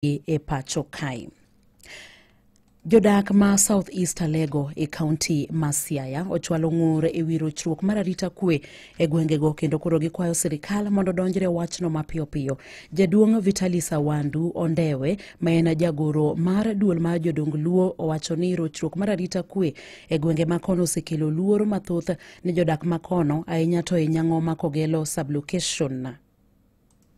E pacho kae. Jodak ma South East Alego e kaunti ma Siaya ochwalo ng'ur e wi rochruok mar arita kwe e gwengego kendo koro gikwayo sirikal mondo odonjre wachno mapiyo piyo. Jaduong' Vitalis Awandu Ondewe ma en jagoro mar duol mar jodong Luo owacho ni rochruok mar arita kwe e gwenge ma kono osekelo luoro mathoth ne jodak ma kono, ahinya to e Nyang'oma Kogelo sub-location.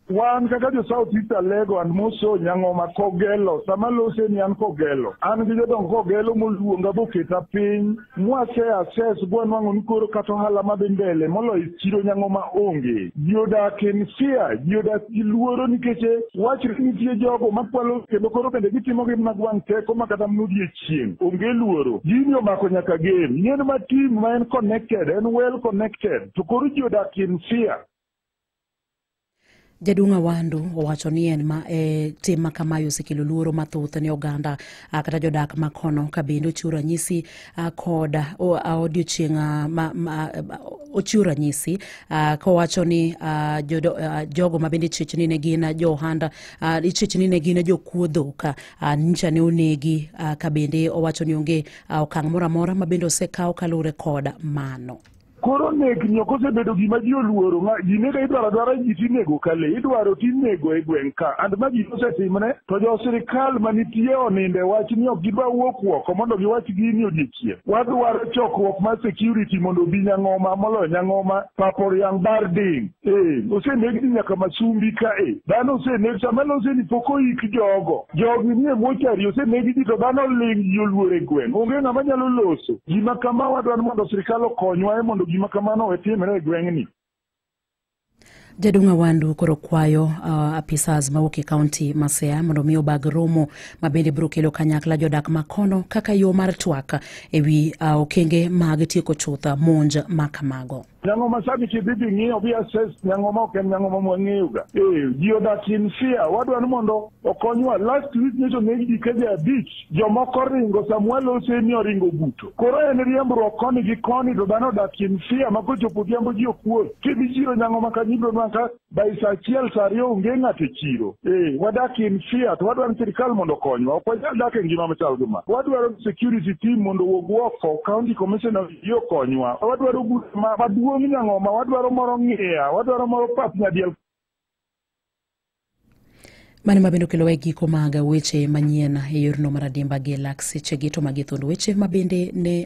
Wan kaka jo South East Alego and Moso Nyang'oma Kogelo, sama lose ni an Kogelo, an gi jodong Kogelo moluonga boketa piny, mwase assess bwanwang'o ni koro kata ohala madhi mbele moloyo chiro Nyang'oma onge. Ji odak in fear, ji odak gi luoro nikech wachre ni nitie jogo makwalo kendo koro bende gitimo gi mag wang' teko ma kata mana odiechieng' onge luoro. Gini omako nyaka Gem. Yien ma team ma en connected, en well connected, to koro ji odak in fear. Jaduong' Awandu owacho ni en ma e tim ma kamae osekelo luoro mathoth ne oganda kata jodak ma kono, ka bende ochiwo ranyisi kod odiochieng' ma ochiwo ranyisi kowacho ni jogo ma bende ichich ni ne gin jo ohanda, ichich ni ne gin jokuo dhok nyicha ne onegi, ka bende owacho ni onge okang' moro amora ma bende osekaw kaluwore kod mano. Koro nekni ok osebedo gima ji oluoro, ji nego idwaro adwara ji tinego ka lee, idwaro tinego e gweng' ka. And ma gima osetimre to jo sirikal manitie oninde wach ni ok gidwa wuok oko mondo giwach gini odiechieng'. Wadwaro chokruok mar security mondo obi Nyang'oma moloyo Nyang'oma Pap Oriang' Bar Ding. Oseneg ji nyaka Masumbi kae. Dhano oseneg sama lose ni pok oik jogo. Jogi nie mochari oseneg ji to dhano ling' ji oluoro e gweng'. Onge ng'ama nyalo loso. Gima kama wadwaro mondo sirikal okonywa mondo gima kamano owe timre e gweng'ni. Jaduong' Awandu koro kwayo apisas mawuok e kaunti ma Siaya mondo mi obag romo ma bende biro kelo kanyakla jodak ma kono kaka yo mar twak e wi okenge mag tieko chuth monj ma kamago. Nyang'oma sani kidhi bing'iyo bi assess Nyang'oma ok en Nyang'oma mwang'eyo ga. Ji odak in fear, wadwaro ni mondo okonywa. Last week nyocha oneg ji keje 5, jomoko ringo Samuel Oseni oringo buto. Koro en riembruok koni gi koni to dhano odak in fear ma kochopo odhiambo ji ok wuoth. Kidhi chiro Nyang'oma kanyo ibiro nwang'o ka by saa 1 saa 2 onge ng'ato e chiro. Wadak in fear to wadwaro ni sirikal mondo okonywa. Ok wanyal dak e ngima machal kama. Wadwaro security team mondo owuog oko, county commissioner oyie okonywa. Wadwaro bura maduong' Nyang'oma, wadwaro moro ng'iya, wadwaro moro pap nyadiel. Mano ma bende okelowa e giko mag weche manyien e yorno mar adimba gi lak sechegi to magi thuond weche ma bende ne